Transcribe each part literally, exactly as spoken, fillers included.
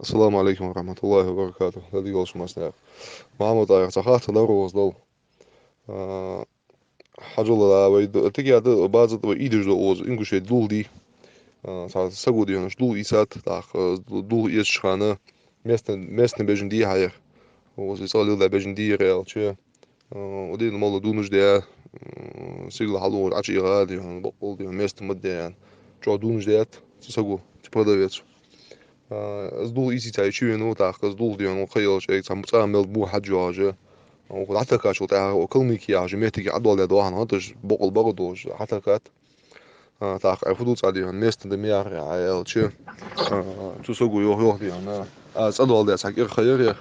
Ассаламу Ӏалайкум ва рахьматуллахӀи ва баракатухӀ. Дала дика йолда шо массанех. Мухьаммад-ТӀахӀир, цхьа хаттар да укхаза дола. А, хьажал а вай д-, тига да база тӀа вай ийдеш да укхаза, Ингушете дулх дий. А, цхьа саго, дий хьона, дулх ийцад, тӀаккха, а, дулх эцача хана местный, местный бежан дий хьа ер. Укхаза цӀагӀа леладаь бежан дий ер аьлча, а, удийна молла дувнаш даь, м, сигала хьалугӀаш ӀочуийгӀа, дий хьона, боккъал, дий хьона, местный ма дий аьнна. ЧӀоагӀа дувнаш даьд цу саго, цу продавецо. А, из дулх ийца чувенав, тӀаккха из дулх, дий хьона, кхы а йолча, эгг цхьа цӀа мел ба хьаж йоагӀаш, а, укхаза хьатӀахьаркхачул тӀехьагӀа, Калмыкия яхаш моттиг Ӏодоаладаь дола хӀама, хӀанз тӀаш боккъал багӀа долаш хьатӀахьаркхад. А, тӀаккха Ӏа фу ду цӀа, дий хьона, местный да ма яхар Ӏа аьлча, а, цу саго йоах, йоах, дий хьона, а, цӀа доаладаь цхьа кӀира ха яр ер,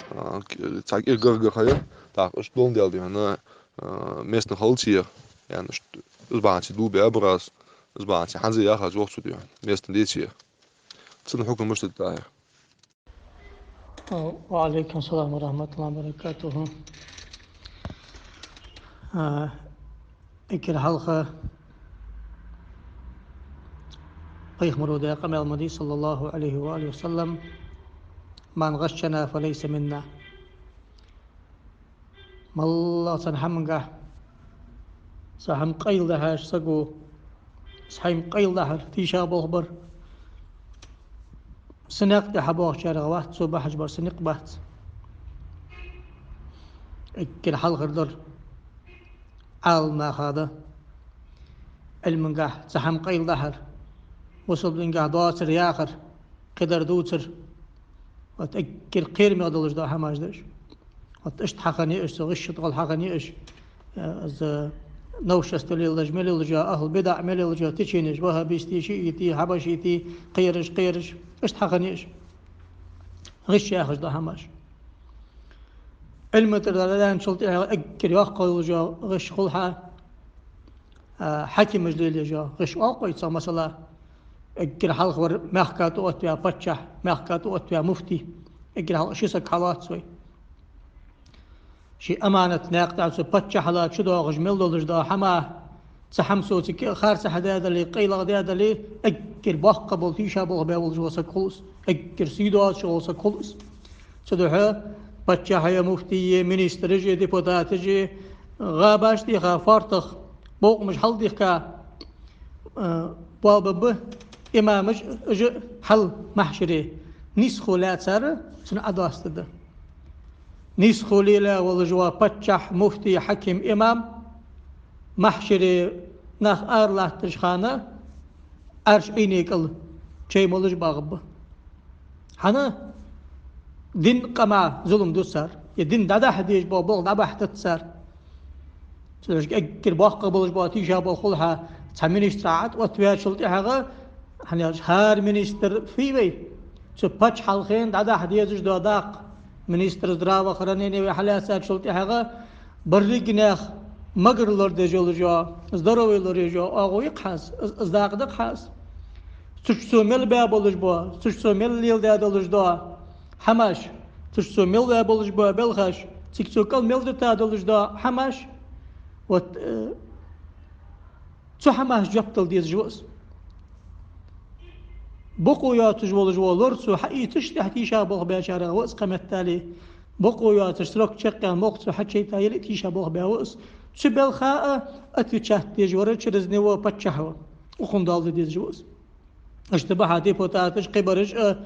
а, к-, цхьа кӀира гаргара ха яр, тӀаккха иштта доландаь, дий хьона, а, местный хилац ер, яӀни, иштта из бахьанца дулх баьбар аз, из бахьанца хӀанз а яхаш йоах цо, дий хьона, местный дац ер. Цун хьукам мишта да, ТӀахӀир? Ва Ӏалайкум салам ва рахьматуллахӀи ва баракатухӀ. А, эггара хьалха пайхамара даь къамаьл ма дий, саллаллахӀу Ӏалайхи ва алихи ва саллам: «من غشنا فليس منا». МоллагӀа цхьан хӀамангахьа, цхьа хӀама къайладахьаш саго, цхьа хӀама къайладахьар тийшаболх бар. Са никъ тӀа хьабоагӀачарех вац цо, бахьаш бар са никъ бац. Эггара хьалхара дар Ӏаламнаха да. Ӏилмангахьа цхьа хӀама къайладахьар, бусалба дингахьа доацар яхар, кхыдар дувцар. Вот эггара кхерамегӀа долаш дола хӀамаш да уж. Вот иштта хьахинна я уж, цу гӀиша тӀагӀолла хьахинна я уж. Э, из новшество леладеш мел йолаш йола, ахӀлу бидаӀ мел йолаш йола теченеш, ваххабистий, шиӀитий, хьабашитий, кхераш, кхераш. Иштта хьахинна я уж. ГӀиша яхаш дола хӀамаш. Ӏилма тӀара дӀадаьнначул тӀехьагӀа эггара йоккха йолаш йола гӀиша хул хьа, а, хьакимаша лелаеш йола гӀиша оал-кх вай цох, масала, эггара хьалха вар мехка тӀаоттаваь паччахь, мехка тӀаоттаваь муфтий, эггара хьалха ши саг хьалоац вай. Ший аманат наькъа тӀа цу паччахьала чудоагӀаш мел долаш дола хӀама, цхьа хӀама цо цига харцахьа даь дале, къайлагӀа даь дале, эггара боккха бола тийшаболх баь волаш вола саг хул из, эггара сий доацаш вола саг хул из. Цудухьа паччахьи, муфтийи, министраши, депутаташи, гӀабаш тӀехьа фоартах бокъамаш хьалдихка, а, болх бергба имамаш, уж хьал махьшаре нийсхо лаьцар цунна Ӏодоастаргда. Нийсхо лелаь волаш вола паччахь, муфтий, хьаким, имам махьшаре нах ара латтача хана Ӏарш Ӏийнай кӀал чай молаш багӀаргба. ХӀана? Дина къаман зулам ду цар, е дин дӀадахьа дезаш бола болх дӀабахьа дац цар. Цудухьа эггара боккха болаш бола тийшаболх хул хьа цхьа министр Ӏа тӀаоттаваьчул тӀехьагӀа, хӀана аьлча хӀара министр фуй вай? Цу паччахьалкхен дӀадахьа дезаш дола дакъа. Министр здравоохранения вай хьалаьцачул тӀехьагӀа берригаш нах магар лорадеш йолаш йола, здоровье лораеш йола оагӀув я-кх хьа из, из, из дакъа да-кх хьа из. Цу чу цо мел баь болаш бола, цу чу цо мел леладаь долаш дола хӀамаш, цу чу цо мел ваь болаш бола белхаш, цига цо кӀал мел дита долаш дола хӀамаш, вот, э, цу хӀамашта жоп дала дезаш ва из. Бокъо йоацаш волаш вола лор цо хьаийцача, тӀехьа тийшаболх баьчарех ва из, кхыметтел. Бокъо йоацаш, срок чакхъяьнна, мохк цо хьачуйта яле а, тийшаболх баь ва из. Цу балха а отвечать деш вар через него паччахь ва. Укхунна доал де дезаш ва из. Иштта ба хьа депутаташ, кхыбараш а,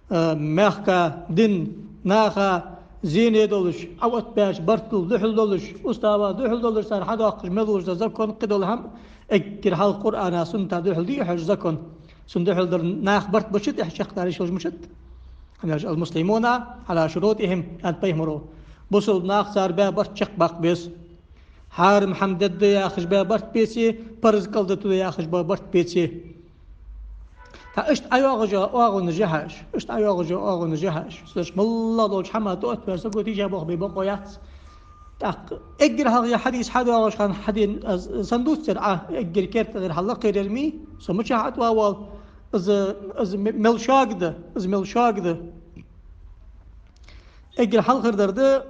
а, мехка, дина, наха зене долаш, Ӏооттабаьча бартал духьал долаш, устава духьал долаш, цар хьадоаккхаш мел долаш дола закон, кхыдола хӀама, эггара хьалха Къуръана, сунната духьал дий хьожаш закон. Цунна духьал дар нах барт беча, тӀехьа чакхдалаш хилча мишта да? ХӀана аьлча: «المسلمون على شروطهم», аьннад пайхамаро. Бусалба нах цар баь барт чакхбаккха беза. Хьарам хӀама дергда яхаш баь барт беце, парз кӀал дергда яхаш баь барт беце. ТӀаккха иштта ӀойоагӀаш йола оагӀонаш я хьа уж, иштта ӀойоагӀаш йола оагӀонаш я хьа уж. Цудухьа моллагӀа долча хӀаман тӀаоттаваь саго тийшаболх бе бокъо яц. ТӀаккха эггара хьалха ер хьадис хьадоагӀача хана хьадена, аз сенна дувцар Ӏа, эггара керттера хьал лакхера яр ма йий, со мичахьа тӀавоал, из, из ме-, мел шога да, из мел шога да. Эггара хьалхара дар да,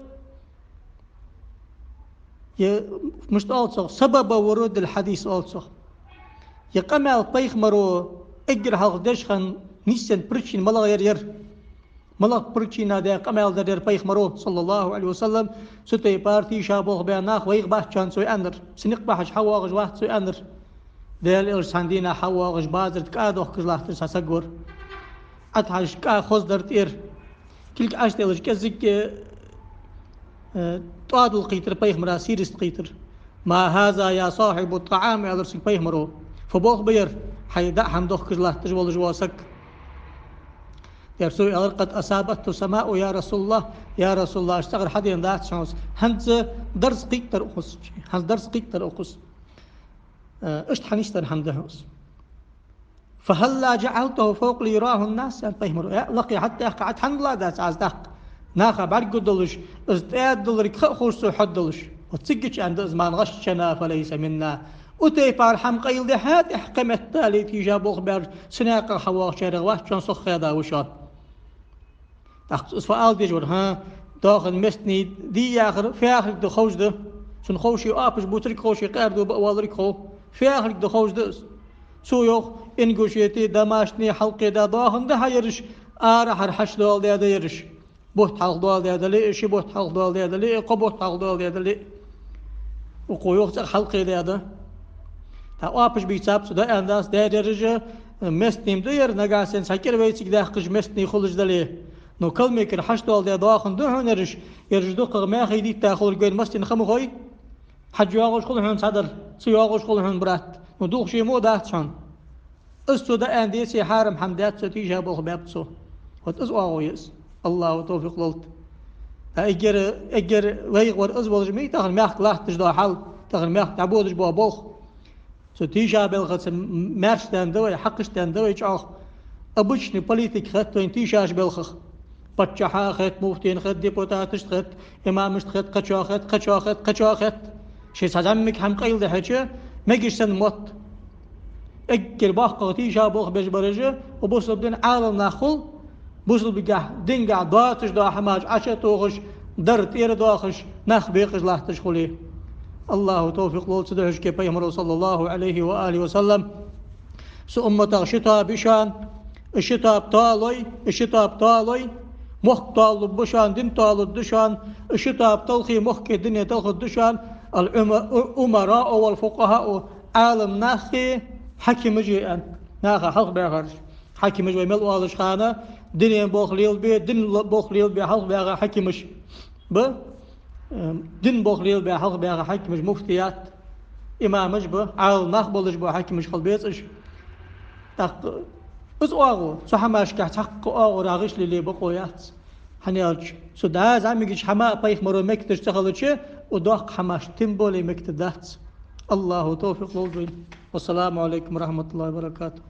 е, мишта оал цох, سبب ورود الحديث оал цох. Е къамаьл пайхамаро эггара хьалха деча хана нийсденна причина малагӀа яр, яр. МалагӀа причина да къамаьл дир ер пайхамаро, саллаллахӀу Ӏалайхи ва саллам, цу тайпара тийша болх баь нах вайх бац шоана цо аьннар, са никъ бахьаш хьавоагӀаш вац цо аьннар. Даьла элча цхьан дийнахьа хьавоагӀаш базар тӀа кӀа дохкаш латтар цхьа саг вар. Ӏад хьажа кӀа хоза дар тӀера. Кулг Ӏочуделча кӀеззига, э, тӀоадал кхийтар пайхамара, сийрсат кхийтар. «ما هذا يا صاحب الطعام», аьлар цунга пайхамаро. «Фу болх ба ер, хьай даа хӀама дохкаш латташ волаш вола саг?» Тера цо аьлар: «قد أصابته السماء يا رسول الله». «Я РасулаллахӀ, цӀагӀара хьадена дац хьона из. ХӀанз дарс кхийттар укхаза. ХӀанз дарс кхийттар укхаза. Э, иштта хьанийсденна хӀама да хьона из». «فهلا جعلته فوق ليراه الناس», аьннад пайхамаро. «Э, лакхе хьатӀадаьккха, Ӏад хьанна дац Ӏа из даккха? Наха бӀаргагургдолаш, из тӀаьда даларг ха а ховш цо хьоддолаш». Вот цигача аьннад из: «من غشنا فليس منا». Цу тайпара хӀама къайладехьа тӀехьа кхы меттел тийша болх баьр, цу наькъа хьавоагӀачарех вац шоана, сох хеда ва шоана. ТӀаккха цо фу ала дезаш вар, хӀа, доахан местный дий яхар, фу яхилга да ховш да. Цунна ховш оапаш бувцарг хов, къаьра дув баа воалларг хов. Фу яхилга да ховш да из. Цо йоах, Ингушети, домашний хьалкхедаь доахан да хьа ераш, арахьара хьачудоаладаь да ераш. Бутт хьалхадоаладаь дале а, ши бутт хьалхадоаладаь дале а, кхо бутт хьалхадоаладаь дале а. Укхо йоах, цӀагӀа хьалкхедаь да. ТӀаккха оапаш бийцаб цо, дӀааьннад цо: дера, ераш а местный-м да ер, нагахьа санна цхьа кӀира вайцига даьккхача местный хулаш дале. Но Калмыкера хьачудоаладаь доахан да хьона ераш, ераш дукхагӀа маьхий дитта хуларг вайна массанена ха ма хой. Хьаж йоагӀаш хул хьона цхьадар, ца йоагӀаш хул хьона, брат. Но дулх ше мо дац хьона». Из цо дӀааьнна деце, хьарам хӀама даьд цо, тийша болх баьб цо. Вот из оагӀув я из. АллахӀа товфикъ лолда. ТӀаккха эггара, эггара вайгӀа вар из волаш ма вий тахан мехка латташ дола хьал, тахан мехка дӀабодаш бола болх. Цу тийша балхаца м-, маьрша даьнна да вай, хьакхаш даьнна да вай чӀоагӀа. Обычный политика хет вайна тийшача балхах. Паччахьа хет, муфтена хет, депутаташта хет, имамашта хет, кхычоа хет, кхычоа хет, кхычоа хет. Ший цхьа зӀамига хӀама къайладехьача, мегаш санна мотт. Эггара боккхагӀа тийша болх беш бараш а, бусалба дина Ӏаламнах хул, бусалба динагахьа доацаш дола хӀамаш Ӏочутохаш, дар тӀера доахаш, нах бекъаш латташ хуле. АллахӀа товфикъ лолда цу духьашке пайхамаро, саллаллахӀу Ӏалайхи ва алихӀи ва саллам. Са умматах ши тоаба я шоана, из ши тоаба тоалой, из ши тоаба тоалой, мохк тоалургба шоана, ди тоалургда шоана, из ши тоаба талхе, мохк дине талхаргда шоана, الأم-، الأمراء والفقهاء, Ӏаламнахи хьакимаши аьнна. Наха хьалхабаьхараш. Хьакимаш вай мел оалаш хана, дина болх лелабе, дина л-, болх лелабе хьалхабаьха хьакимаш ба. Эм, дина болх лелабе хьалхабаьха хьакимаш, муфтият, имамаш ба, Ӏаламнах болаш бола хьакимаш хила беза уж. ТӀаккха из оагӀув, цу хӀамашкахь цхьаккха оагӀорахьа гӀишле ле бокъо яц. ХӀана аьлча, цу дӀа зӀамигача хӀаман пайхамаро мегаш ца хилча, укх доккха хӀамаш тем более мегаш дац. АллахӀа товфикъ лолда вайна. والسلام عليكم ورحمة الله وبركاته.